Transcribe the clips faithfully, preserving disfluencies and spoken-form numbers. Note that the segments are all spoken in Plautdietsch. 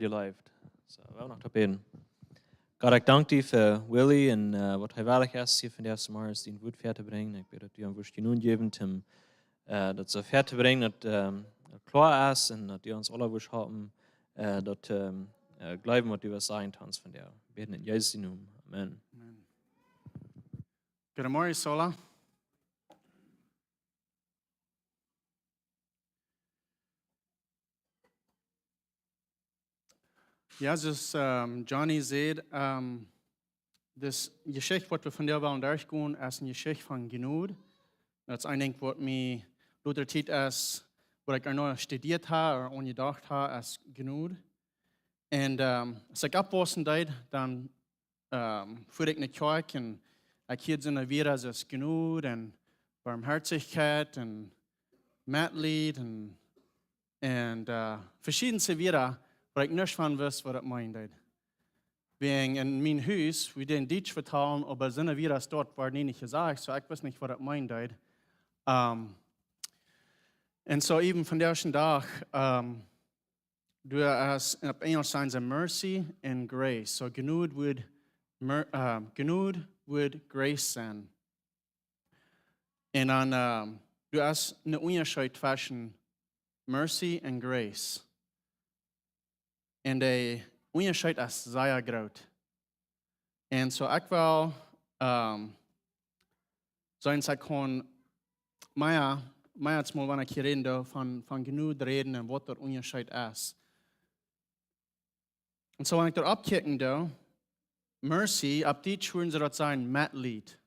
Jeleeft. So, wie haben noch to bäden. Gott, ekj dank die fa Willy un waut hee woarlich es, hia vondoag zemorjes dien Wuat väatobrinjen. Ekj bäd, daut du am wurscht Jnod jäwen, daut soo väatobrinjen, daut daut kloa es un daut du ons aula wurscht halpen, daut to jleewen, waut du west sajen to ons vondoag. Bäd en Jesus sien Nomen. Amen. Goodemorjen, Sola. Jo, soo aus Johnny säd, dis Jeschicht, waut wie vondoag wellen derchgonen, es ne Jeschicht von Jnod. Daut es een Dinkj, waut mie lota Tiet es, waut ekj ea noch studieet ha ooda aunjedocht ha, es Jnod. Un aus ekj oppwaussen deed, dan fua ekj no Kjoakj un ekj hieed soone Wieed aus Jnod un Barmhartichkjeit un Metleet un veschiedne Wieed, waut ekj nuscht von wist, waut daut meenen deed. Wäajen en mien Hus, wie deeden Dietsch vetalen, oba soone Wieed doa worden nie nich jesajcht, soo ekj wist nich, waut daut meenen deed. Un soo äwen vondoag dän Dach, doa es, opp Enjelsch sajen see mercy and grace. Soo Jnod wudd, Jnod wudd grace sennen. Un dan, doa es een Unjascheet tweschen mercy un grace. Un de Unjascheet es sea groot. Un soo ekj well, soo aus ekj kaun, mea, mea aus mol wan ekj hia räden doo, von Jnod räden un waut daut Unjascheet es. Un soo wan ekj daut oppkjikjen doo, mercy, opp Dietsch wudden see daut sajen Metleet.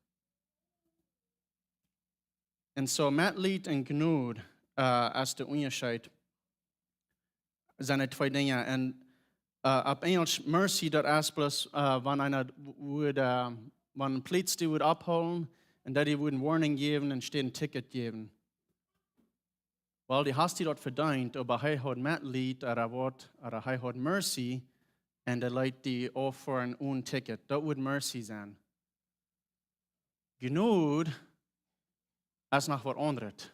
Un soo Metleet un Jnod es de Unjascheet, sent de twee Dinja. Un opp Enjelsch mercy, daut es bloos, wan eena wudd, wan een Police die wudd opphoolen un dee die wudd warning jäwen un enne Staut een Ticket jäwen. Well, dee haud die daut vedeent, oba hee haud Metleet, ooda waut, ooda hee haud mercy, un dee leet die auf fa een Ticket. Daut wudd mercy sennen. Jnod es noch waut aundret.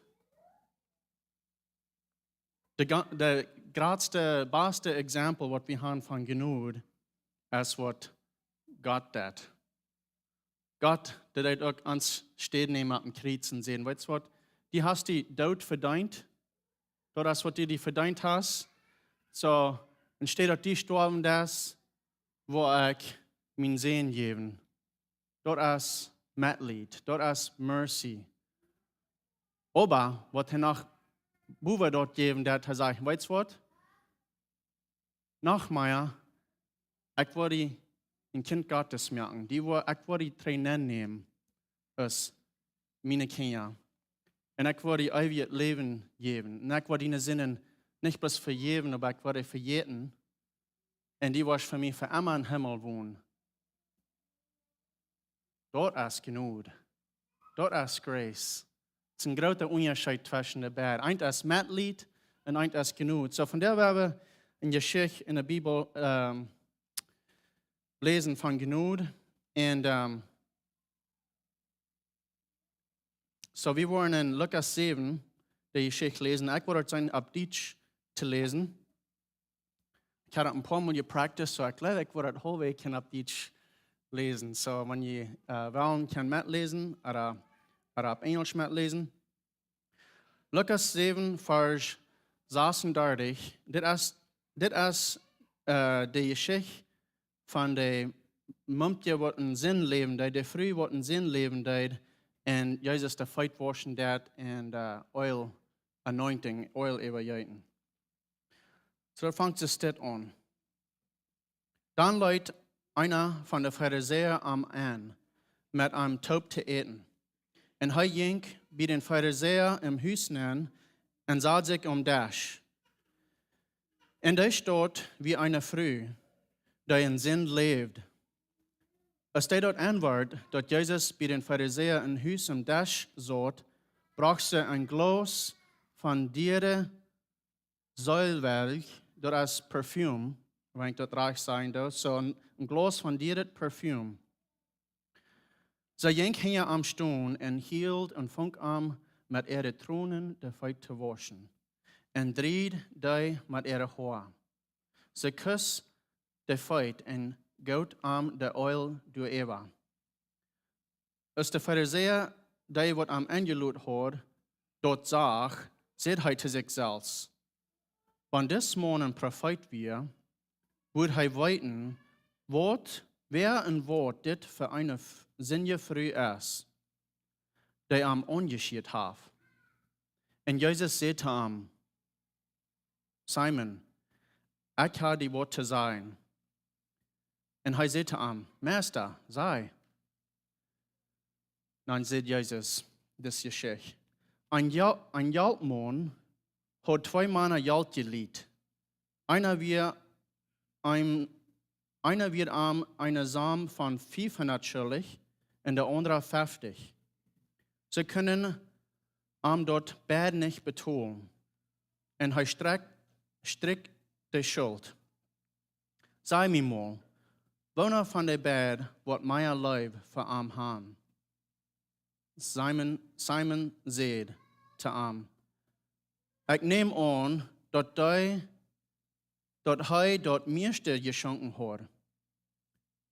De jratste, baste Example, waut wie han von Jnod, es waut Gott deed. Gott, dee deed uk ons Städ nämen opp een Kjriez un säd: Weetst waut, du hast dän Doot vedeent. Daut es waut du die vedeent hast. Soo, enne Staut daut du stoawen deist, woa ekj mienen Sän jäwen. Daut es Metleet, daut es mercy. Oba waut hee noch bowa daut jäwen deed, hee sajcht: Weetst waut? Noch mea, ekj woa die een Kjint Gottes moaken. Die woa, ekj woa die trigj nenn nämen aus miene Kjinja. Un ekj woa die eewjet Läwen jäwen. Un ekj woa diene Sinden nich bloos vejäwen, oba ekj woa dee vejäten. Un du woascht fa mie fa emma em Himmel wonen. Daut es Jnod. Daut es grace. Daut es een groota Unjascheet tweschen de beid. Eent es Metleet un eent es Jnod. Soo, vondoag woa wie eene Jeschicht enne Bibel läsen von Jnod. Un soo, wie woaren en Lukas säwen de Jeschicht läsen. Ekj woa daut seenen opp Dietsch to läsen. Ekj hab daut een poa mol jepracticed, soo ekj jleew, ekj woa daut haulfweg kjennen opp Dietsch läsen. Soo, wan jie wellen, kjennen metläsen, ooda opp Enjelsch metläsen. Lukas säwen, Varsch sasundartich. Dit es, dit es de Jeschicht von de Mumkje, waut en Sind läwen deed, de Fru, waut en Sind läwen deed, un Jesus de Feet wauschen deed un oil anointing, oil äwajeeten. Soo, daut fangt soo dit aun. Dan leet eena von de Farisäa am en, met am toop to äten. Un hee jinkj bie dän Farisäa em Hus nenn un sad sikj aum Desch. Un doa stund wia eene Fru, dee en Sind läwd. Aus dee daut enwort, daut Jesus bie dän Farisäa em Hus aum Desch saut, brocht see een Glaus von diere Seelwelkj, daut es perfume, wan ekj daut rajcht sajen doo, soo een, een Glaus von dieret perfume. See jinkj hinja am stonen un hield un funk aun met äare Tronen de Feet to wauschen, un drieed dee met äare Hoa. See kuss de Feet un goot am de Eelj doaräwa. Aus de Farisäa, dee waut am enjelot haud, daut sach, säd hee to sikj selfst: Wan dis Maun een Profeet wia, wudd hee weeten, waut, wäa un waut dit fa eene f-, sindje Fru es, dee am aunjeschieet haft. Un Jesus säd to am: Simon, ekj hab die waut to sajen. Un hee säd to am: Meista, saj. Dan säd Jesus dise Jeschicht: Een Jo-, een Jeltmaun haud twee Mana Jelt jelieent. Eena wia am, eena wia am eene Som von fiefhundat schuldich un de aundra feftich. See kunnen am daut beid nich betolen. Un hee strakjt, strakjt de Schult. Saj mie mol, woona von de beid woat mea Leew fa am han? Simon, Simon säd to am: Ekj näm aun, daut dee, daut hee daut mieeschte jeschonken haud.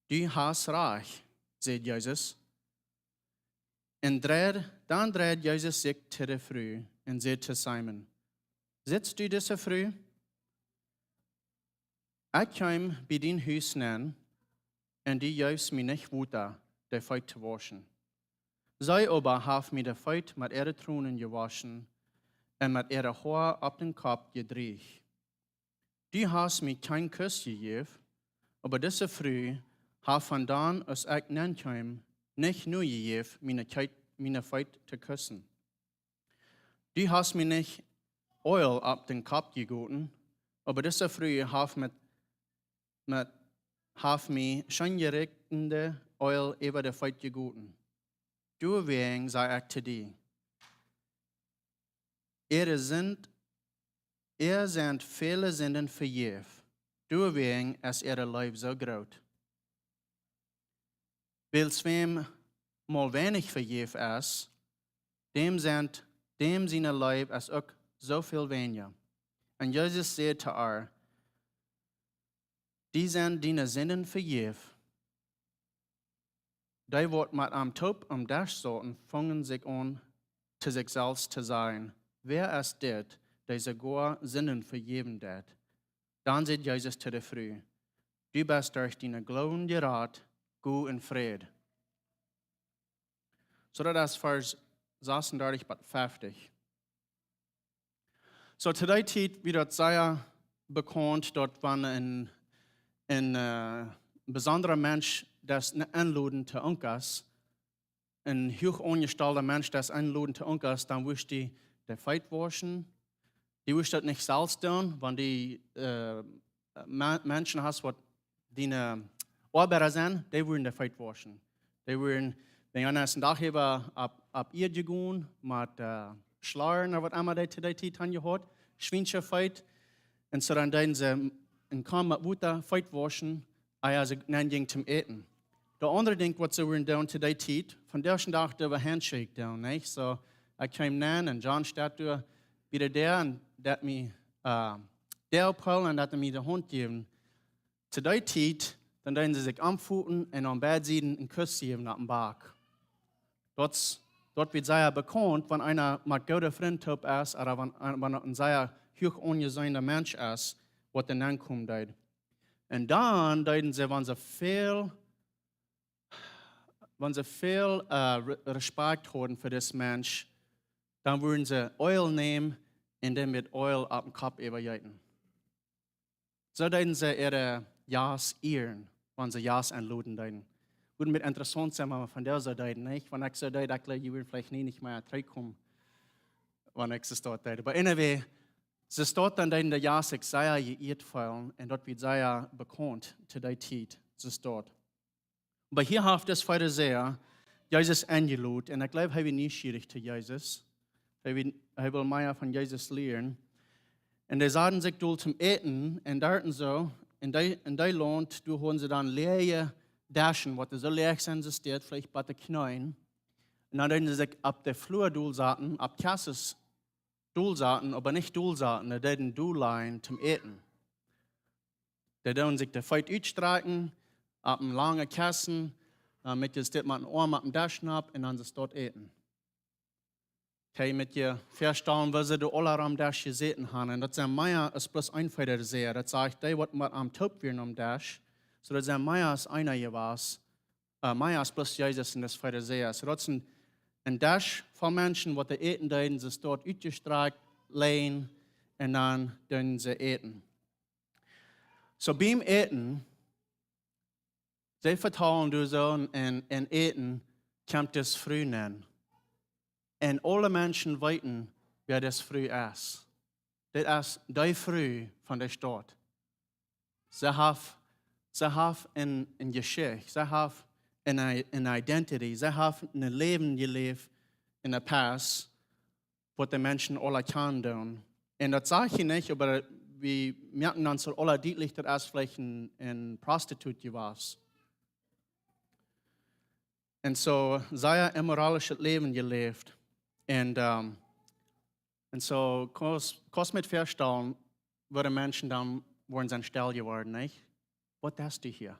Du hast rajcht, säd Jesus. Un dreid, dan dreid Jesus sikj to de Fru un säd to Simon: Sitst du dise Fru? Ekj kjeem bie dien Hus nenn, un du jeefst mie nich Wota, de Feet to wauschen. See oba haft mie de Feet met äare Tronen jewoschen un met äare Hoa opp dän Kopp jedrieecht. Du hast mie kjeen Kuss jejäft, oba dise Fru haft von dan, aus ekj nenn kjeem, nich nojejäft, miene Kjeit-, miene Feet to kussen. Du hast mie nich Eelj opp dän Kopp jegoten, oba dise Fru haft met, met, haft mie scheenjerieekjendet Eelj äwa de Feet jegoten. Doawäajen saj ekj to die: Äare Sind, äa sent väle Sinden vejäft, doawäajen es äare Leew soo groot. Wiels wäm mau weinich vejäft es, däm sent, däm siene Leew es uk soo väl weinja. Un Jesus säd to äa: Die sent diene Sinden vejäft. Dee waut met am toop aum Desch sauten, fungen sikj aun, to sikj selfst to sajen: Wäa es dit, dee soogoa Sinden vejäwen deit? Dan säd Jesus to de Fru: Du best derch diene Gloowen jerat, go en Fräd. Soo, daut es Varsch sasuntachentich bat feftich. Soo, to dee Tiet wia daut sea bekaunt, daut wan een, een, äh, besondra Mensch daut ne-, enloden to unkas, een huach aunjestalda Mensch daut enloden to unkas, dan wurscht dee de Feet wauschen. Dee wurscht daut nich selfst doonen, wan dee, äh, Ma-, Menschen hast, waut diene Oabeida sent, dee wudden de Feet wauschen. Dee wudden, wan eena eenen Dach äwa opp, opp Ieed jegonen, met, äh, Schlaren ooda waut emma dee to dee Tiet han jehaut, Schwienschefeet. Un soo dan deeden see een Kaum met Wota Feet wauschen, ea see nenn jinjen toom äten. Daut aundre Dinkj, waut see wudden doonen to dee Tiet, vondoag dän Dach doo wie handshake doonen, nich? Soo, ekj kjeem nenn un John steit doa bie de Däa un deed mie, äh, Däa ophoolen un deed mie de Haunt jäwen. To dee Tiet, dan deeden see sikj aunfoten un aun beid Sieden een Kuss jäwen opp dän Bak. Daut, daut wia sea bekaunt, wan eena met goode Frind toop es, ooda wan, wan een sea huach aunjeseena Mensch es, waut doa nenkomen deed. Un dan deeden see, wan see väl, wan see väl, äh, Re-, Respekt hauden fa disen Mensch, dan wudden see Eelj nämen un dän met Eelj opp dän Kopp äwajeeten. Soo deeden see äare Jast ieren, wan see Jast enloden deeden. Wudd een bät interessaunt sennen, wan wie vondoag soo deeden, nich? Wan ekj soo deed, ekj jleew, jie wudden veleicht nie nich mea trigj komen, wan ekj soo daut deed. But anyway, soo daut dan deeden de Jast sikj sea jeieet feelen, un daut wia sea bekaunt to dee Tiet, soo daut. Oba hia haft dis Farisäa Jesus enjelodt, un ekj jleew, hee wia nieschierich to Jesus. Hee wia, hee wull mea von Jesus lieren. Un dee saten sikj dol toom äten, un doa un soo, en dee, en dee Launt, doa hauden see dan läaje Deschen, waut soo läaj sent, soo deep, veleicht bat de Kjneeen. Un dan deeden see sikj opp de Flua dol saten, opp Kjasses dol saten, oba nich dol saten, dee deeden dol lajen toom äten. Dee doonen sikj de Feet utstrakjen, opp een langet Kjessen, äh, met je Städ met een Oarm opp dän Desch nopp un dan see daut äten. Okay, met je väastalen, woo see doa aula aum Desch jesäten haben. Un daut sent mea aus bloos een Farisäa. Daut sajcht, dee waut met am toop wieren aum Desch. Soo, daut sent mea aus eena jewast. Äh, mea aus bloos Jesus un de Farisäa. Soo, daut es een, een Desch voll Menschen, waut dee äten deeden, see daut utjestrakjt, lajen un dan deeden see äten. Soo, biem Äten, see vetalen doa soo un, un, un äten, kjemt dise Fru nenn. Un aule Menschen weeten, wäa dise Fru es. Dit es dee Fru von de Staut. See haft, see haft een, een Jeschicht. See haft een, een identity. See haft een Läwen jeläft in de past, waut de Menschen aula kjanen doonen. Un daut saj ekj nich, oba wie moakjen ons aula dietlich, daut es veleicht een, een Prostituut jewast. Un soo, sea immoralischet Läwen jeläft. Un, ähm, un soo, kaust, kaust mie väastalen, woo de Menschen dan woaren sennen stell jeworden, nich? Waut deist du hia?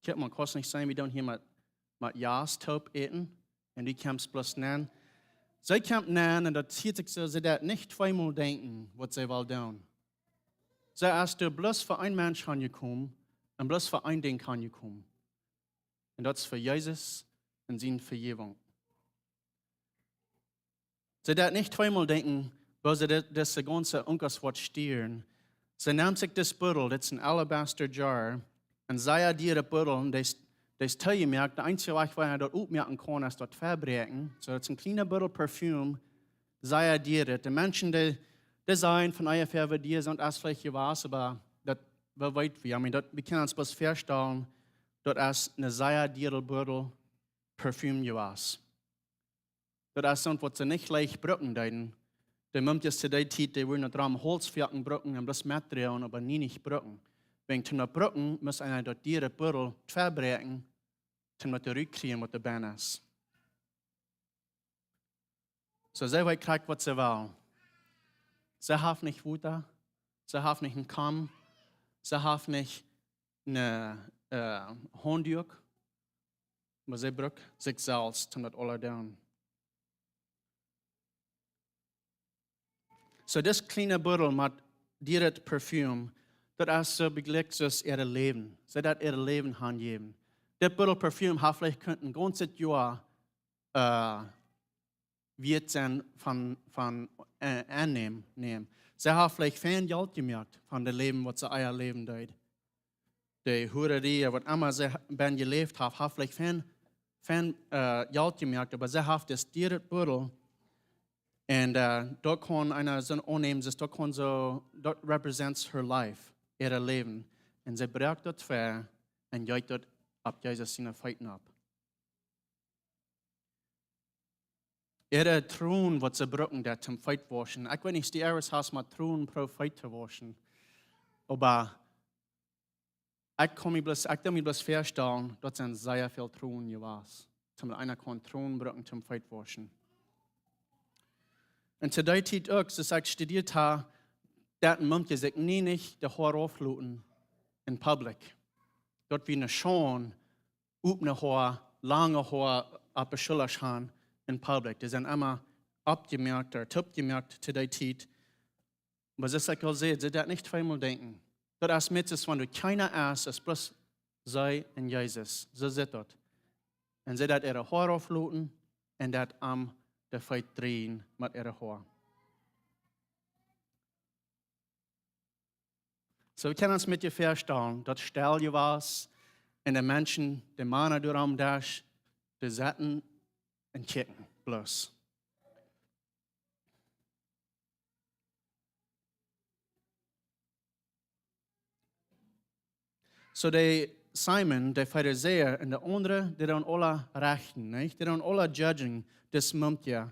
Kjikj mau, kaust nich seenen, wie doonen hia met, met Jast toop äten. Un du kjemst bloos nenn. See kjemt nenn un daut hieet sikj soo, see deit nich tweemol denkjen, waut see well doonen. See es doa bloos fa een Mensch aunjekomen un bloos fa een Dinkj aunjekomen. Un daut es fa Jesus un siene Vejäwunk. See deit nich tweemol denkjen, woo see dit, dise gaunze Unkraut woat stieren. See nemt sikj dis Buddel, dit es een alabaster jar, un sea dieret Buddel, un dee es, dee es toojemoakt. De eensje Wajch, woo eena daut opmoaken kaun, es daut vebräakjen. Soo, daut es een kjliena Buddel Parfüm, sea dieret. De Menschen, dee, dee sajen von, ah jo, vebräakjen, daut es veleicht jewast, oba daut, woo weet wie? I mean, daut, wie kjennen ons bloos väastalen, daut es een sea dieret Buddel Parfüm jewast. Daut es soont, waut see nich leicht brucken deeden. De Mumkjes to dee Tiet, dee wudden daut rom Holz foaken brucken un bloos metdroagen, oba nie nich brucken. Wäajen toom daut brucken, must eena daut diere Buddel vebräakjen, toom daut rut kjrieen, waut doa bennen es. Soo, see weet krakjt, waut see well. See haft nich Wota, see haft nich een Kaum, see haft nich een, äh, Haunduak, oba see brukt sikj selfst, om daut aules doonen. Soo, dis kjliene Buddel met dieret Parfüm, daut es soo jlikj aus äa Läwen. See deit äa Läwen hanjäwen. Dit Buddel Parfüm haft veleicht kunt een gaunzet Joa, äh, wieet sennen von, von, äh, aunnämen, nämen. See haft veleicht väl Jelt jemoakt von daut Läwen, waut see ea läwen deed. De Hurerie, waut emma see ha-, bennen jeläft haft, haft veleicht väl, väl, äh, Jelt jemoakt, oba see haft dis dieret Buddel. Un, äh, daut kaun eena soo aunnämen, daut kaun soo, daut represents her life, äa Läwen. Un see brukt daut ver un jeit daut opp Jesus siene Feet opp. Äare Tronen, waut see brucken, daut toom Feet wauschen. Ekj weet nich, aus du eemol hast met Tronen proowt Feet to wauschen. Oba ekj kaun mie bloos, ekj doo mie bloos väastalen, daut sent sea väl Tronen jewast. Toom eena kaun Tronen brucken toom Feet wauschen. Un to dee Tiet uk, soo aus ekj studieet hab, deeden Mumkjes sikj nie nich de Hoa aufloten en public. Daut wia ne Schaund, opne Hoa, lange Hoa opp de Schulla han en public. Dee sent emma oppjemoakt ooda toopjemoakt to dee Tiet. Oba soo aus ekj aul säd, see deit nich tweemol denkjen. Daut es met soo, wan doa kjeena es, es bloos see un Jesus. Soo sitt daut. Un see deit äare Hoa aufloten un deit am de Feet dreien met äare Hoa. Soo, wie kjennen ons met je väastalen, daut stell jewast un de Menschen, de Mana doa aum Desch, dee saten un kjikjten bloos. Soo de Simon, de Farisäa un de aundre, dee doonen aula rechten, nich? Dee doonen aula judgen, dis Mumkje,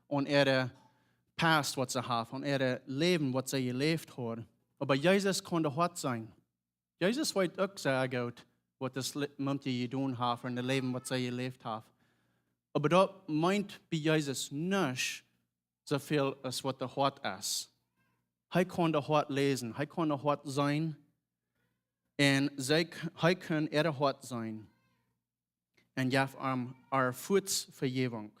aun äare past, waut see haft, aun äa Läwen, waut see jeläft haud. Oba Jesus kunn daut Hoat seenen. Jesus weet uk sea goot, waut dis Le-, Mumkje jedonen haft un daut Läwen, waut see jeläft haft. Oba daut meent bie Jesus nich soo väl aus waut daut Hoat es. Hee kunn daut Hoat läsen, hee kunn daut Hoat seenen. Un see, hee kunn äa Hoat seenen un jeef am äa fuaz Vejäwunk.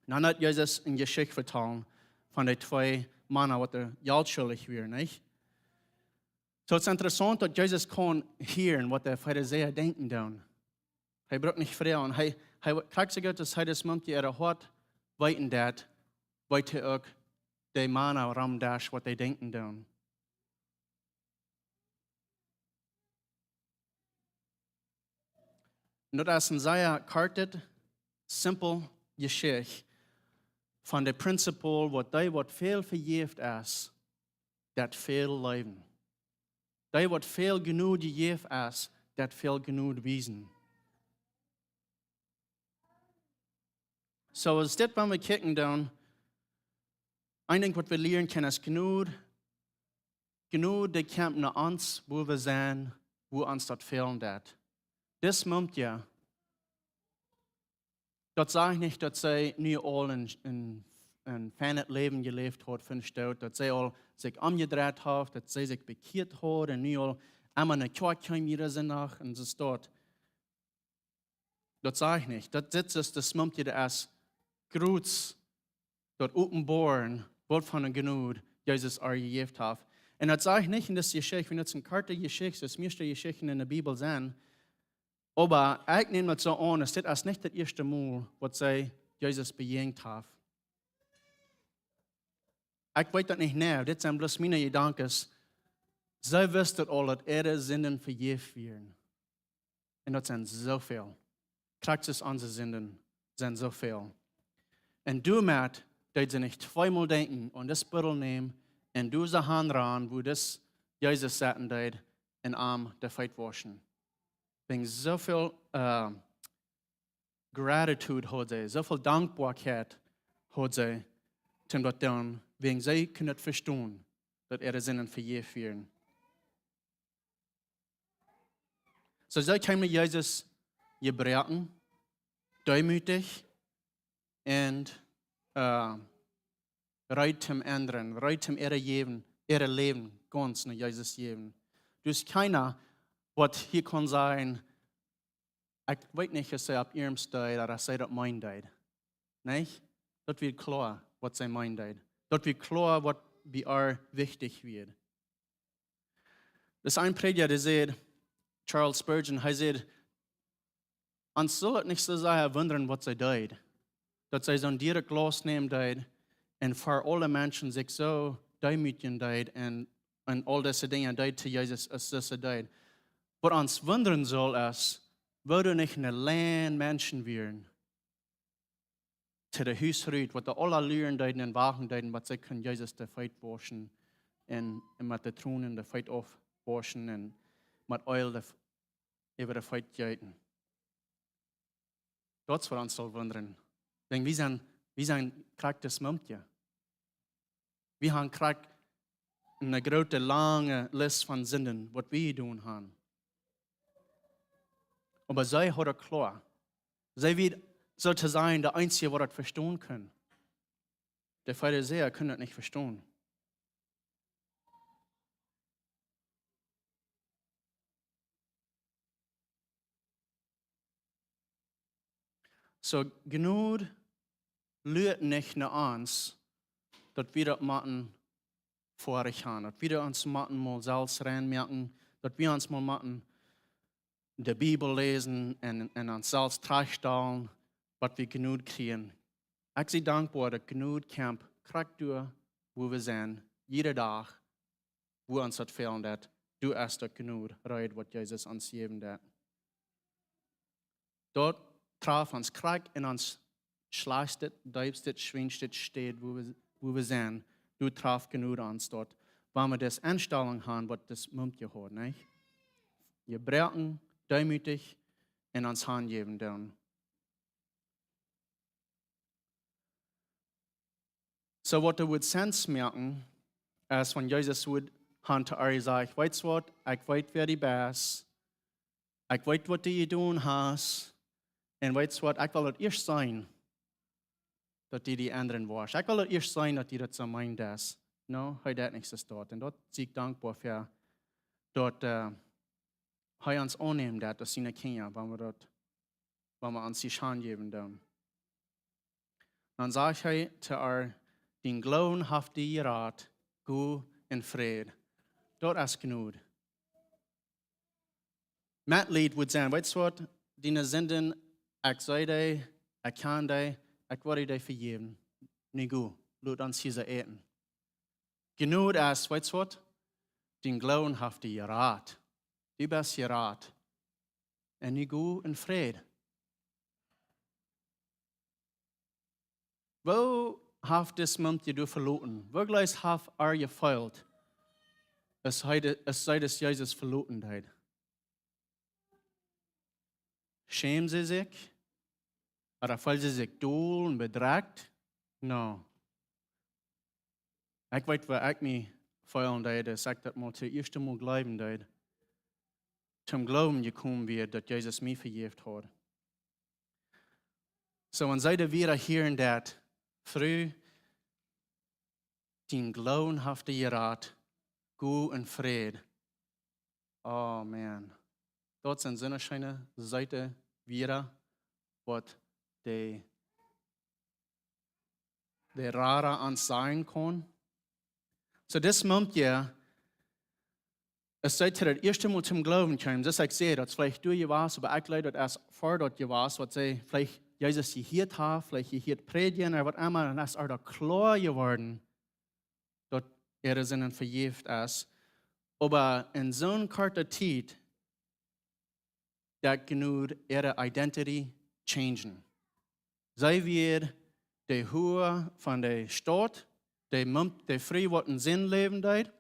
Dan haft Jesus eene Jeschicht vetalt von de twee Mana, waut doa Jelt schuldich wieren, nich? Soo, daut es interessaunt, daut Jesus kunn hieren, waut de Farisäa denkjen doonen. Hee brukt nich froagen. Hee, hee kjikjt soo goot, daut hee daut Moment äa Hoat weeten deed, weet hee uk de Mana aum Desch, waut dee denkjen doonen. Un daut es eene sea korte, simple Jeschicht von de Prinzip, waut dee, waut väl vejäft es, deit väl leewen. Dee, waut väl Jnod jejäft es, deit väl Jnod wiesen. Soo, aus dit, wan wie kjikjen doonen, een Dinkj, waut wie lieren kjennen, es Jnod. Jnod, dee kjemt no ons, wua wie sent, wua ons daut fälen deit. Dit Moment, daut sajcht nich, daut see nu aul een, een, een feinet Läwen jeläft haud, von Stoot, daut see aul sikj omjedreit haud, daut see sikj bekjieet haud un nu aul emma no Kjoakj kjeem jieda Sindach un soo wieda. Daut sajcht nich. Daut, dit es daut Moment, daut es groot, daut openboaren, waut fa eene Jnod Jesus äa jejäft haft. Un daut sajcht nich en dise Jeschicht, wiels daut es eene korte Jeschicht, soo aus mieeschte Jeschichten en de Bibel sent. Oba ekj näm daut soo aun, daut dit es nich daut ieeschte Mol, waut see Jesus bejäajent haft. Ekj weet daut nich nau, dit sent bloos miene Jedanken. See wist aul, daut äare Sinden vejäft wieren. Un daut sent soo väl. Krakjt soo aus onse Sinden sent soo väl. Un doamet deed see nich tweemol denkjen aun daut Buddel nämen un doa soo han rannen, wua dis Jesus sitten deed un am de Feet wauschen. Wäajen soo väl, äh, gratitude haud see, soo väl Dankboakjeit haud see, toom daut doonen, wäajen see kunn daut vestonen, daut äare Sinden vejäft wieren. Soo see kjeem no Jesus jebroaken, deemootich un, äh, reed toom endren, reed toom äa Läwen, äa Läwen gaunz no Jesus jäwen. Dus kjeena, waut hia kaun sajen, ekj weet nich, aus see opp iernst deed, ooda aus see daut meenen deed. Nä? Daut wia kloa, waut see meenen deed. Daut wia kloa, waut bie äa wichtich wia. Daut es een Prädja, dee säd, Charles Spurgeon, hee säd, ons sull et nich soo sea wundren, waut see deed. Daut see soon dieret Lauss nämen deed un ver aule Menschen sikj soo deemootjen deed un, un aul dise Dinja deed to Jesus, aus see deed. Waut ons wundren sull, es, woo doa nich eene Lien Menschen wieren, to de Hus rut, waut doa aula luaren deeden un wachten deeden, waut see kunnen Jesus de Feet wauschen un, un met de Tronen de Feet aufwauschen un met Eelj de F-, äwa de Feet jeeten. Daut es waut ons sull wundren. Wäajen wie sent, wie sent krakjt daut Moment. Wie haben krakjt eene groote, lange List von Sinden, waut wie jedonen haben. Oba see haud et kloa. See wia, soo to sajen, de eensje, waut et vestonen kunn. De Farisäa kunnen et nich vestonen. Soo, Jnod luat nich no ons, daut wie daut motten väarich haben, daut wie ons motten mol selfst rein moaken, daut wie ons mol motten de Bibel läsen un, un ons selfst trajchtstalen, waut wie Jnod kjrieen. Ekj sie dankboa, daut Jnod kjemt krakjt doa, wua wie sent, jieda Dach, wua ons daut fälen deit, doa es daut Jnod, reed, waut Jesus ons jäwen deit. Daut traft ons krakjt en ons schlajchtet, deepstet, schwienschtet Städ, wua wie, wua wie sent, doa traft Jnod ons doa. Wan wie dise Enstalunk haben, waut dis Moment haud, nich? Jebroaken, deemootich un ons hanjäwen doonen. Soo waut doa wudd Sense moaken, es wan Jesus wudd han to äa sajen: Weetst waut, ekj weet, wäa du best. Ekj weet, waut du jedonen hast. Un weetst waut, ekj well daut ieescht seenen, daut du die endren woascht. Ekj well daut ieescht seenen, daut du daut soo meenst. No, hee deed nich soo. Un daut sie ekj dankboa fa. daut, äh, hee ons aunnämen deit aus siene Kjinja, wan wie daut, wan wie ons dee Schauns jäwen doonen. Dan sajcht hee to ar: "Dien Gloowen haft die jerat, go en Fräd." Daut es Jnod. Metleet wudd sennen: "Weetst waut? Diene Sinden, ekj see dee, ekj kjan dee, ekj woa die dee vejäwen. Nu go, lot ons hia äten." Jnod es: "Weetst waut? Dien Gloowen haft die jerat. Du best jerat. Un nu go en Fräd." Woo haft dis Mumkje die veloten? Woo jlikj haft ar jefeelt, aus hee de, aus see dis Jesus veloten deed? Schämd see sikj? Ooda feeld see sikj dol un bedrekjt? No. Ekj weet, woo ekj mie feelen deed, aus ekj daut mol daut ieeschte Mol jleewen deed, toom Gloowen jekomen wia, daut Jesus mie vejäft haud. Soo, wan see daut wada hieren deed: "Fru, dien Gloowen haft die jerat, go en Fräd." Oh man. Daut sent soone scheene, seete Wieed, waut de, de Rara ons sajen kaun. Soo, dis Mumkje, aus see daut ieeschte Mol toom Gloowen kjeem, daut ekj säd, daut es veleicht doa jewast, oba ekj jleew, daut es ver daut jewast, waut see veleicht Jesus jehieet haft, veleicht jehieet prädjen ooda waut emma, un es ar daut kloa jeworden, daut äare Sinden vejäft es. Oba en soon korte Tiet, daut Jnod äare identity changen. See wia de Hua von de Staut, de Mumkje, de Fru, waut en Sind läwen deed.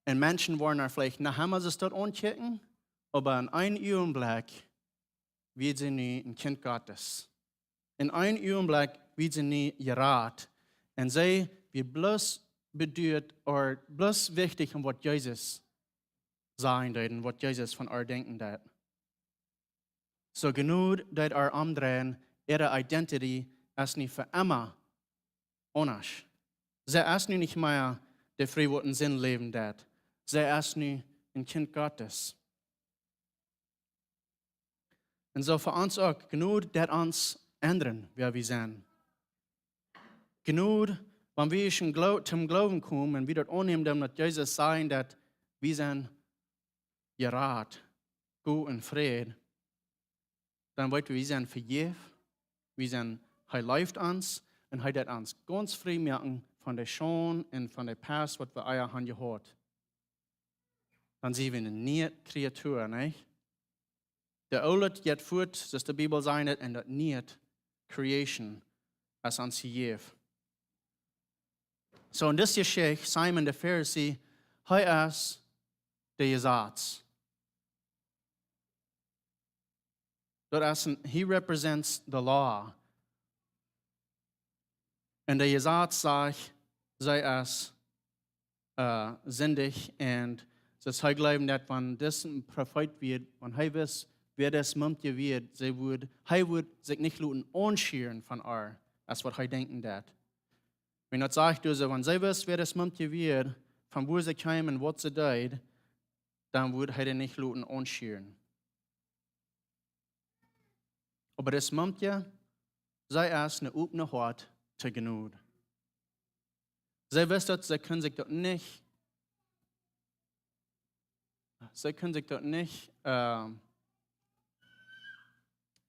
Un Menschen woaren ar veleicht noch emma soo aunkjikjen, oba en een Uagenblekj wia see nu een Kjint Gottes. En een Uagenblekj wia see nu jerat. Un see wia bloos beduat, ooda bloos wichtich om waut Jesus sajen deed un waut Jesus von ar denkjen deed. Soo, Jnod deed ar omdreien, äare identity es nu fa emma aundasch. See es nu nich mea de Fru, waut en Sind läwen deed. See es nu een Kjint Gottes. Un soo fa ons uk, Jnod deit ons endren, wäa wie sent. Jnod, wan wie ieescht en Glo-, toom Gloowen komen un wie daut aunnämen, dan daut Jesus sajen deed, wie sent jerat, go en Fräd, dan weet wie, wie sent vejäft, wie sent, hee leeft ons un hee deit ons gaunz frie moaken von de Schaund un von de Past, waut wie ea han jehaut. Dan sent wie eene niee Kreatua, nich? Daut Oole jeit fuat, soo aus de Bibel sajcht, un daut Niee, creation, es ons jejäft. Soo, en dise Jeschicht, Simon de Farisi, hee es de Jesaz. Daut es een, he represents the law. Un de Jesaz sajcht, see es, äh, sindich. Un soo aus hee jleewd, daut wan dis een Profeet wia, wan hee wist, wäa dis Mumkje wia, see wudd, hee wudd sikj nich loten aunschieren von ar, es waut hee denkjen deed. Wan daut sajcht, daut see, wan see wist, wäa dis Mumkje wia, von wua see kjeem un waut see deed, dan wudd hee dee nich loten aunschieren. Oba dis Mumkje, see es een opnet Hoat to Jnod. See wist daut, see kunn sikj daut nich, see kunn sikj daut nich, ähm,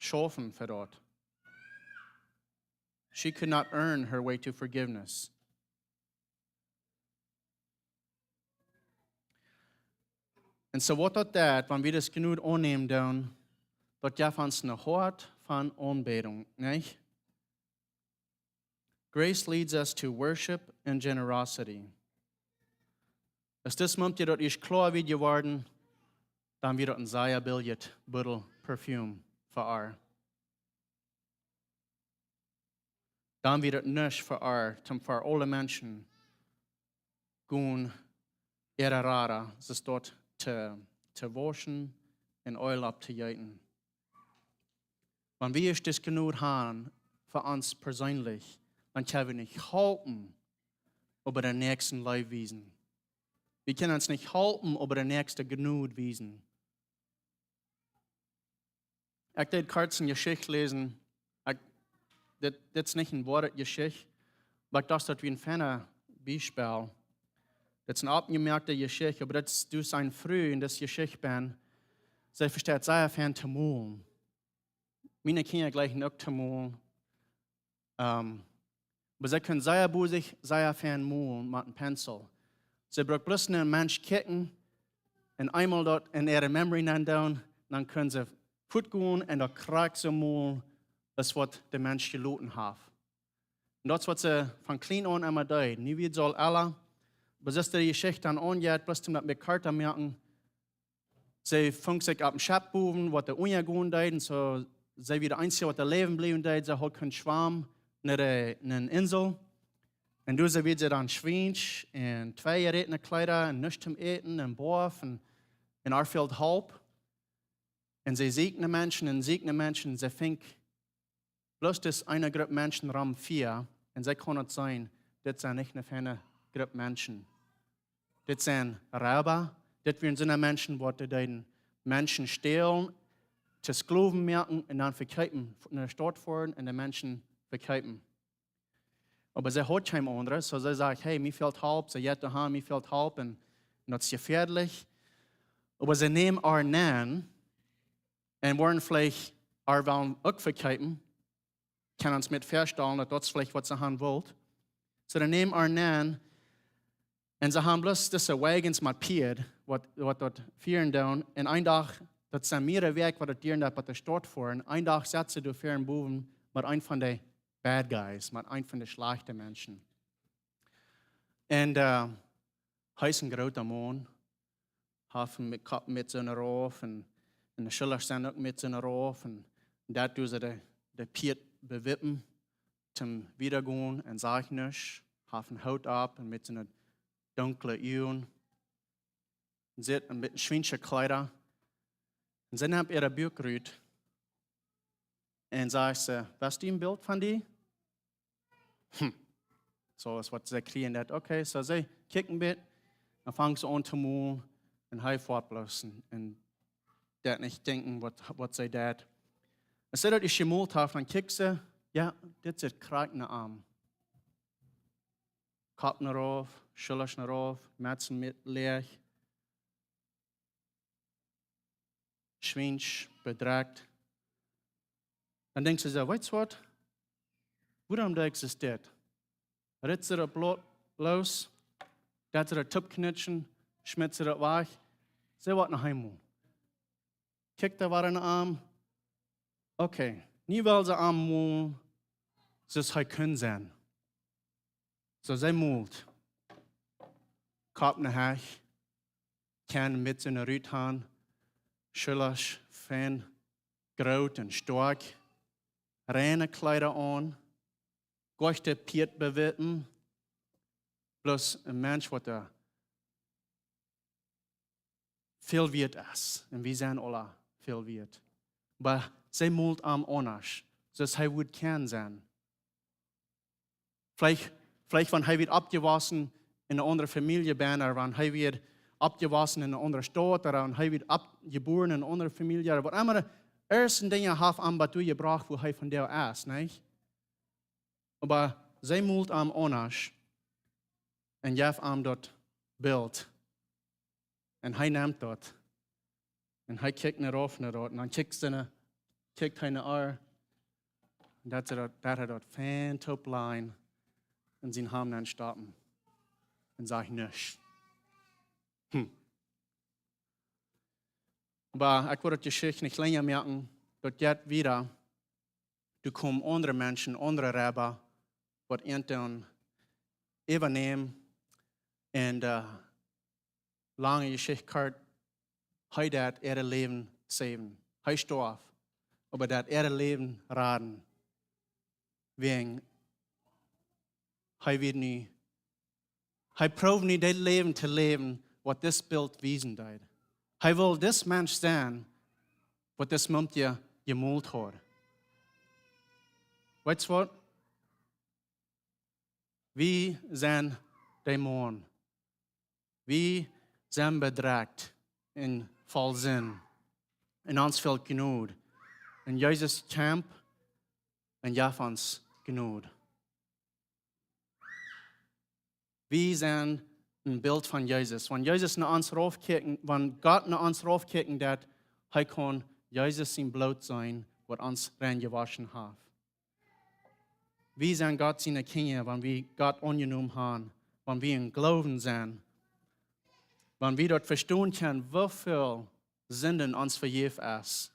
schaufen fa daut. She could not earn her way to forgiveness. Un soo waut daut deit, wan wie dis Jnod aunnämen doonen, daut jeft ons een Hoat von Aunbädunk, nich? Grace leads us to worship and generosity. Aus dis Mumkje daut ieescht kloa wia jeworden, dan wia daut een sea biljet Buddel Perfume fa ar. Dan wia daut nuscht fa ar, toom fa aule Menschen gonen äare Rara, see daut to, to wauschen un Eelj opp to jeeten. Wan wie ieescht dis Jnod han fa ons perseenlich, dan kjenn wie nich halpen, oba dän Näakjsten Leew wiesen. Wie kjennen ons nich halpen, oba de näakjste Jnod wiesen. Ekj deed kort eene Jeschicht läsen. Ekj, dit, dit es nich eene woare Jeschicht, oba ekj docht, daut wia een feinet Biespel. Dit es eene oppjemoakte Jeschicht, oba dit es, du, eene Fru en dise Jeschicht benn. See vesteit sea fein to molen. Miene Kjinja jlikjen uk to molen. Ähm, oba see kjennen sea bosich, sea fein molen met een Pensel. See brukt bloos no een Mensch kjikjen un eemol daut en äare memory nendoonen, dan kjennen see fuat gonen un daut krakjt soo molen, aus waut de Mensch jeloten haft. Un daut es waut see von kjlien aun emma deed. Nu wia see aul ella, oba see es de Jeschicht dan aunjeit, bloos om daut een bät korta to moaken, see funk sikj opp een Schepp bowen, waut doa unjagonen deed, un soo see wia de eensje, waut doa läwen bleef deed. See haud kjeenen Schwam no de, no eene Insel. Un doa see wia see dan schwiensch un tweijerätne Kjleeda un nuscht to äten un boaf un, un ar fäld Help. Un see sieekjt no Menschen un sieekjt no Menschen. See funk bloos dise eene Grupp Menschen rom, vea, un see kunn daut seenen, dit sent nich eene feine Grupp Menschen. Dit sent Reiba, dit wieren soone Menschen, waut deeden Menschen stälen, to Sklowen moaken un dan vekjeepen, no de Staut foaren un de Menschen vekjeepen. Oba see haud kjeen aundre, soo see säd: "Hey, mie fält Help." See jeit doahan: "Mie fält Help." Un, un daut es jefäadlich. Oba see nämen ar nenn un woaren veleicht ar wellen uk vekjeepen. Kjenn ons met väastalen, daut daut es veleicht waut see haben wullen. See nämen ar nenn un see haben bloos dise Wagens met Pieed, waut, waut daut fieren doonen. Un een Dach, daut sent mea Wäakj, waut daut dieren deit, bat de Staut foaren. Een Dach sett see doa ver bowen met eenen von de bad guys, met eenen von de schlajchte Menschen. Un, äh, hee es een groota Maun, haft een Kopp met soon Rauf un, un de Schullren sent uk met soon Rauf un daut doonen see de, de Pieed bewippen, toom wieda gonen un sajcht nuscht, haft een Hoot opp un met soone dunkle Uagen, sitt en bät schwiensche Kjleeda. Un see nemt äa Buak rut un sajcht see: "West du een Bilt von die?" Hm. Soo es waut see kjrieen deit. Okay, soo see kjikjt een bät, dan fangt see aun to molen un hee foat bloos un, un deit nich denkjen waut, waut see deit. Aus see daut ieescht jemolt haft, dan kjikjt see, jo, dit sitt krakjt no am. Kopp no rauf, Schullren no rauf, Metzen met läach, schwiensch, bedrekjt. Dan denkjt see soo: "Weetst waut? Wuarom doo ekj dit?" Rit see daut Bloot loos, deit see daut toopkjnitschen, schmitt see daut wajch. See woat no Heim. Kjikjt doa wada no am. Okay, nu well see am molen, soo aus hee kunn sennen. Soo see molt. Kopp no Hecht, Kjeen met soon Rut aun, Schullren fein, groot un stoakj, reine Kjleeda aun, goode Pieed bewippen, bloos een Mensch waut doa väl wieet es. Un wie sent aula väl wieet. Oba see molt am aundasch, soo aus hee wudd kjennen sennen. Veleicht, veleicht wan hee wia oppjewossen en eene aundre Famielje benn, ooda wan hee wia oppjewossen en eene aundre Staut, ooda wan hee wia opp-, jebuaren en eene aundre Famielje, ooda waut emma. Ieeschte Dinja haft am bat doa jebrocht, wua hee vondoag es, nich? Oba see molt am aundasch un jeft am daut Bilt. Un hee nemt daut. Un hee kjikjt no rauf no daut. Un dan kjikjt see no, kjikjt hee no ar. Un daut see daut, daut hee daut fein toop lajcht un sien Hamd enstoppen. Un sajcht nuscht. Hm. Oba ekj well daut Jeschicht nich lenja moaken. Daut jeit wieda. Doa komen aundre Menschen, aundre Reiba, waut an doonen äwanämen. Un, äh, lange Jeschicht kort, hee deed äa Läwen saven. Hee storf, oba deed äa Läwen raden. Wäajen hee wia nu, hee proowd nu daut Läwen to läwen, waut dit Bilt wiesen deed. Hee wull dit Mensch sennen, waut dit Muntje jemolt haud. Weetst waut? Wie sent dee Maun. Wie sent bedrekjt un voll Sind. Un ons fält Jnod. Un Jesus kjemt un jeft ons Jnod. Wie sent een Bilt von Jesus. Wan Jesus no ons raufkjikjen, wan Gott no ons raufkjikjen deed, hee kunn Jesus sien Bloot seenen, waut ons rein jewoschen haft. Wie sent Gott siene Kjinja, wan wie Gott aunjenomen haben, wan wie em Gloowen sent, wan wie daut vestonen kjennen, woo väl Sind ons vejäft es.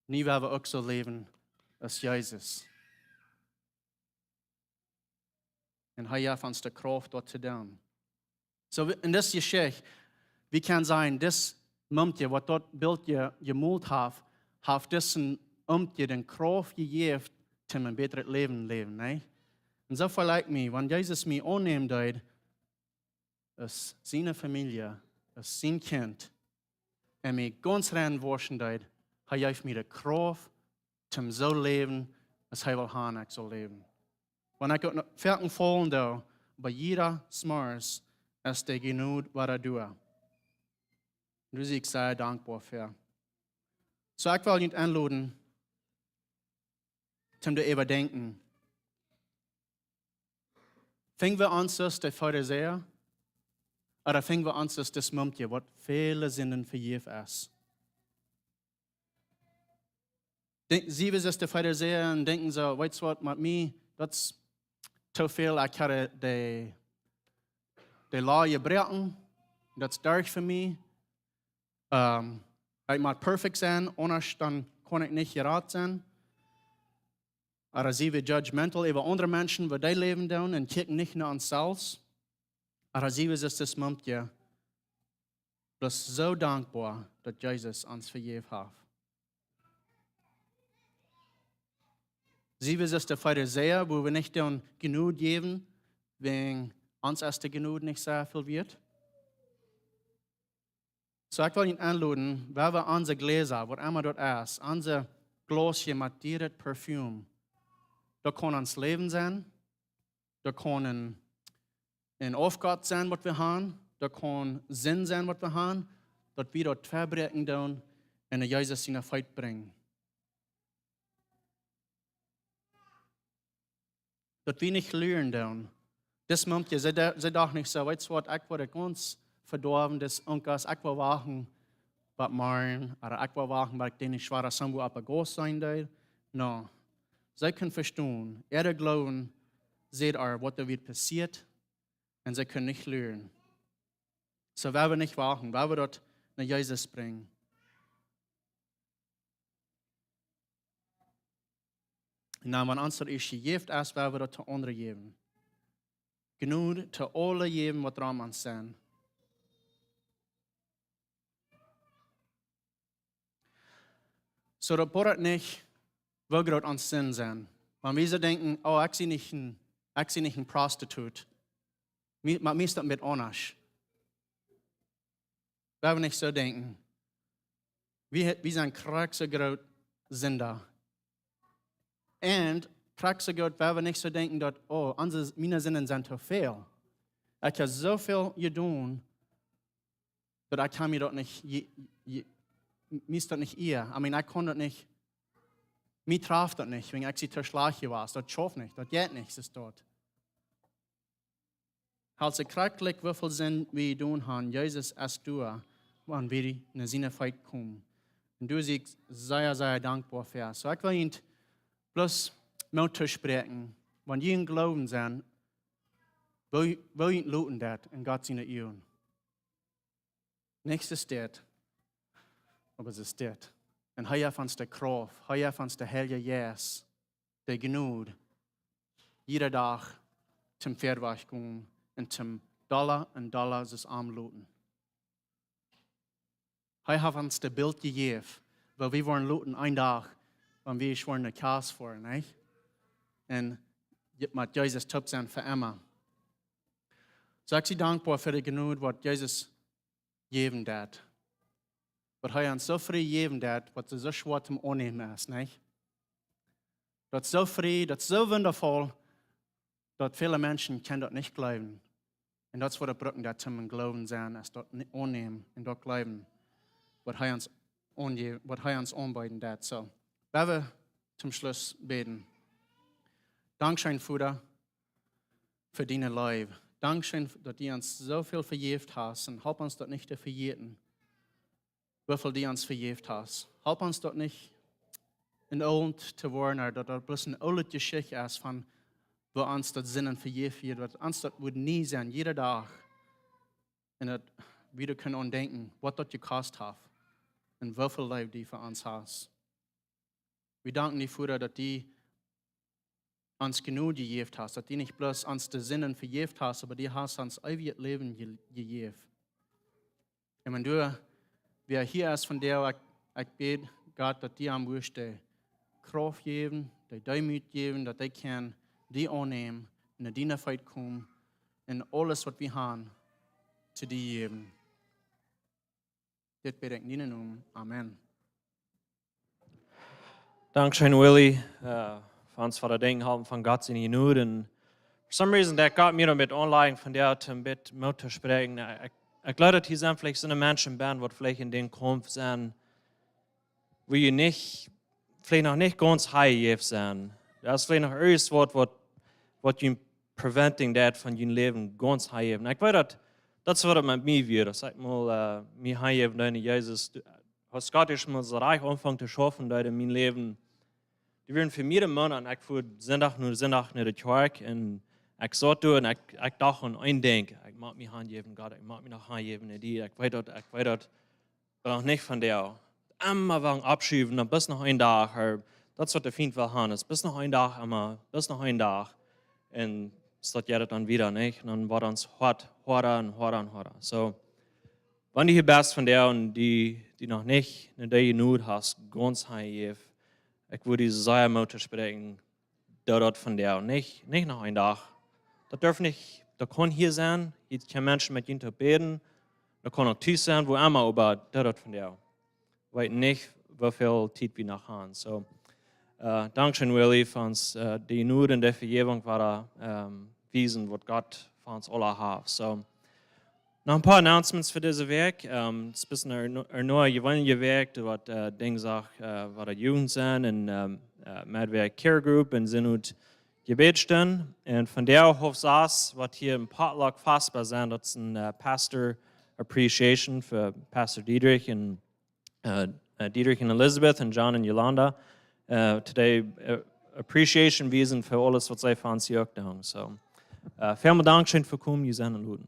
Nu woa wie uk soo läwen aus Jesus. Un hee jeft ons de Krauft daut to doonen. Soo, en dise Jeschicht, wie kjennen seenen, dit Mumkje, waut daut Bilt je, jemolt haft, haft dit Mumkje de Krauft jejäft, om een bätret Läwen to läwen, nä? Un soo veleicht mie, wan Jesus mie aunnämen deed, aus siene Famielje, aus sien Kjint, un mie gaunz rein woschen deed, hee jeef mie de Krauft, om soo läwen, aus hee well haben, ekj saul läwen. Wan ekj uk noch foaken faulen doo, oba jieda Morjes es de Jnod wada doa. Doa sie ekj sea dankboa fa. Soo, ekj well junt enloden, om doa äwadenkjen. Finj wie ons aus de Farisäa, ooda finj wie ons aus dit Mumkje, waut väle Sind vejäft es? Denkj, sie wie aus de Farisäa un denkjen soo, weetst waut, met mie, daut es too väl, ekj hab de, de Loa jebroaken, daut es derch fa mie. Ähm, ekj mott perfekt sennen, aundasch dan kaun ekj nich jerat sennen. Ooda sie wie judgmental äwa aundre Menschen, woo dee läwen doonen, un kjikjen nich no ons selfst. Ooda sie wie aus dit Mumkje, bloos soo dankboa, daut Jesus ons vejäft haft. Sie wie aus de Farisäa, wua wie nich doonen Jnod jäwen, wäajen ons es de Jnod nich soo väl wieet? Soo, ekj well junt enloden, wan wie onse Jläsa, waut emma daut es, onse Glausjes met dieret Parfüm, daut kaun ons Läwen sennen, daut kaun een, een Aufgott sennen, waut wie haben, daut kaun Sind sennen, waut wie haben, daut wie daut vebroaken doonen un no Jesus siene Feet brinjen. Daut wie nich luren doonen. Dit Mumkje, see, de-, see docht nich soo, weetst waut, ekj woa gaunz vedoawen, dit Unkas, ekj woa wachten, waut morjen, ooda ekj woa wachten, waut ekj dän nich schwoa soo opp de Gauss seenen deed. No. See kunnen vestonen, äa Gloowen, see, waut doa wada passieet, un see kunnen nich luren. Soo, wie woaren nich wachten, wie woaren daut no Jesus brinjen. Un dan, wan ons daut ieescht jejäft es, woa wie daut to aundre jäwen. Jnod to aule jäwen, waut rom ons sent. Soo daut bodat nich, woo groot ons Sind sent. Wan wie soo denkjen, oh, ekj sie nich een, ekj sie nich een Prostitut. Mie, mau mie es daut een bät aundasch. Wie woaren nich soo denkjen. Wie, wie sent krakjt soo groot Sinda. Un krakjt soo groot, wie woaren nich soo denkjen daut, oh, onse, miene Sinden sent too väl. Ekj hab soo väl jedonen, daut ekj kaun mie daut nich, je, je, mie es daut nich ea. I mean, ekj kaun daut nich, mie traft daut nich, wäajen ekj sie too schlajcht jewast. Daut schauft nich, daut jeit nich, es daut. Aus ekj krakjt likj, woo väl Sind wie doonen haben, Jesus es doa, wan wie no siene Feet komen. Un doa sie ekj sea, sea dankboa fa. Soo, ekj well junt bloos Moot toospräakjen, wan jie em Gloowen sent, woo, woo junt loten daut en Gott siene Uagen. Nuscht es dit, oba et es dit. Un hee jeft ons de Krauft, hee jeft ons de Heilje Jeist, de Jnod, jieda Dach toom verwoats gonen un toom dolla un dolla soo aunloten. Hee haft ons daut Bilt jejäft, woo wie woaren loten een Dach, wan wie woaren no Kjast foaren, nich? Un je-, met Jesus toop sennen fa emma. Soo, ekj sie dankboa fa de Jnod, waut Jesus jäwen deed. Waut hee ons soo frie jäwen deed, waut soo schwoa toom aunnämen es, nich? Daut soo frie, daut soo wundavoll, daut väle Menschen kjennen daut nich jleewen. Un daut es waut et brukt, daut toom em Gloowen sennen, es daut ni-, aunnämen un daut jleewen, waut hee ons aunje-, waut hee ons aunbeeden deit. Soo, lot ons toom Schluss bäden. Dankscheen, Voda, fa diene Leew. Dankscheen, daut du ons soo väl vejäft hast un help ons daut nich to vejäten, woo väl du ons vejäft hast. Help ons daut nich en oolt to woaren, ooda daut daut bloos eene oole Jeschicht es von, woo ons daut Sinden vejäft woat, daut ons daut woat nie sennen, jieda Dach. Un daut wie doa kjennen aun denkjen, waut daut jekost haft un woo väl Leew du fa ons hast. Wie danken die, Voda, daut du ons Jnod jejäft hast, daut du nich bloos ons de Sinden vejäft hast, oba du hast ons eewjet Läwen je-, jejäft. Un wan doa wäa hia es vondoag, ekj, ekj bäd, Gott, daut du am wurscht de Krauft jäwen, de Deemoot jäwen, daut hee kaun die aunnämen un no diene Feet komen un aules, waut wie haben, to die jäwen. Dit bäd ekj en dienen Nomen. Amen. Dankscheen, Willy, äh, fa ons fa daut Denkjen halpen von Gott siene Jnod. Un for some reason, daut jeit mie een bät online von doa, een bät Moot to spräakjen. Ekj, ekj jleew, daut hia sent veleicht soone Menschen bie, waut veleicht en dän Kaumf sent, wua jie nich, veleicht noch nich gaunz hanjäwen sent. Daut es veleicht noch irjent waut, waut, waut junt preventing daut von jun Läwen gaunz hanjäwen. Ekj weet daut, daut es waut et met mie wia. Aus ekj mol, äh, mie hanjäwen deed aun Jesus, du, aus Gott ieescht mol soo rajcht aunfunk to schaufen deed en mien Läwen. Dee wieren fa mea Moonat un ekj fua Sindach no Sindach no de Kjoakj un ekj saut doa un ekj, ekj docht aun een Dinkj. Ekj mott mie hanjäwen, Gott, ekj mott mie noch hanjäwen aun die. Ekj weet daut, ekj weet daut, oba noch nich vondoag. Emma wada aufschuwen, dan bloos noch een Dach, oba daut es waut de Fient well haben, es bloos noch een Dach, emma, bloos noch een Dach. Un soo jeit daut dan wieda, nich? Un dan woat ons Hoat hoada un hoada un hoada. Soo, wan du hia best vondoag un du, du noch nich, nä, de Jnod hast, gaunz hanjäft, ekj wudd die sea Moot toospräakjen, doo daut vondoag, nich, nich noch een Dach. Daut darf nich, daut kaun hia sennen, hia kjennen Menschen met junt bäden, daut kaun uk tus sennen, wua emma, oba doo daut vondoag. Weet nich, woo väl Tiet wie noch haben. Soo, äh, dankscheen, Willy, fa ons, äh, de Jnod un de Vejäwunk wada, ähm, wiesen, waut Gott fa ons aula haft. Soo, noch een poa Announcements fa dise Wäakj. Ähm, et es een bät eene, eene, eene jeweenelje Wäakj, doa woat, äh, Dinja, äh, wada Jugend sennen un, ähm, äh, met Wäakj Care Group un sent ut Jebäd stonen. Un vondoag Haulf sass woat hia een Potluck fastboa sennen. Daut es een, äh, Pastor Appreciation fa Pastor Diedrich un, äh, äh, Diedrich un Elizabeth un John un Yolanda. Äh, today, äh, Appreciation wiesen fa aules, waut see fa ons hia uk doonen. Soo, äh, välmol dankscheen fa komen, jie sent enlot.